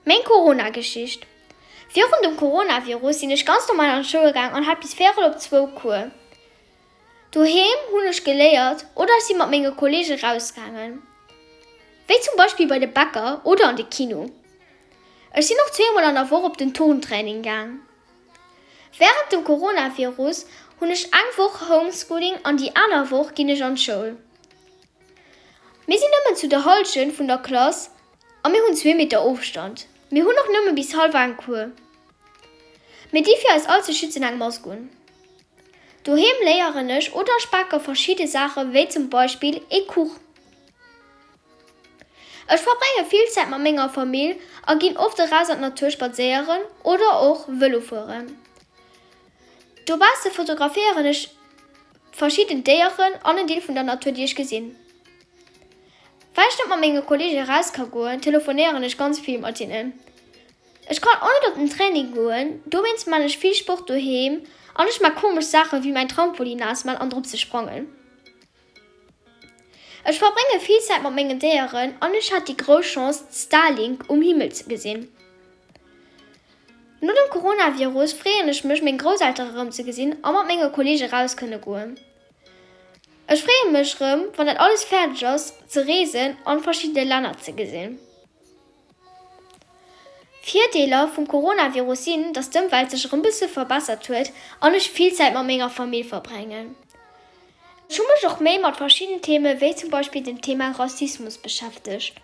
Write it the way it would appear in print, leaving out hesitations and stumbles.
Meng Corona-Geschicht, Virun dem Coronavirus sinn ech ganz normal an d'Schoul gaang an hat bis véierel op zwou Cours. Doheem hunn ech geléiert oder ech si mat menge Kolleege rausgaangen, wéi zum Beispill bei de Bäcker oder an de Kino. Ech sinn och zweemol an der Woch op den Turntraining gaang. Wärend dem Coronavirus hunn ech eng Woch Homeschooling an déi aner Woch ginn ech an d'Schoul. Mir sinn nëmmen zu der Hallschent vun der Klass a mir hunn zwee Meter Ofstand. Mir hunn och nëmme bis hallwer eng Cours. Mir di fir eis all ze schützen eng Mask un. Doheem léieren ech oder ech bake verschidde Saache wéi zum Beispill ee Kuch. Ech verbrénge vill Zäit mat menger Famill a ginn oft eraus an d'Natur spadséieren oder och Vëlo fueren. Dobausse fotograféieren ech verschidden Déieren an en Deel vun der Natur déi ech gesinn. Well ech net mat menge Kolleege eraus ka goen, telefonéieren ech ganz vill mat hinnen. Ech kann och net op den Training goen, dowéinst man ech vill Sport doheem an ech man komesch Saachen wéi mäin Trampolin naass man an drop ze sprangen. Ech verbrénge vill Zäit mat mengen Déieren an ech hat déi grouss Chance d'Starlink um Himmel ze gesinn. No dem Coronavirus freeën ech mech meng Grousseltere rëm ze gesinn a mat menge Kolleege raus kënne goen. Ech freeë mech rëm wann dat alles fäerdeg ass ze reesen an verschidde Länner ze gesinn. Virdeeler vum Coronavirus sinn, dass d'Ëmwelt sech erëm bësse verbessert huet an ech vill Zäit mat menger Famill verbréngen. Ech hu mech och méi mat verschidden Theme wéi zum Beispill dem Thema Rassismus beschäftegt.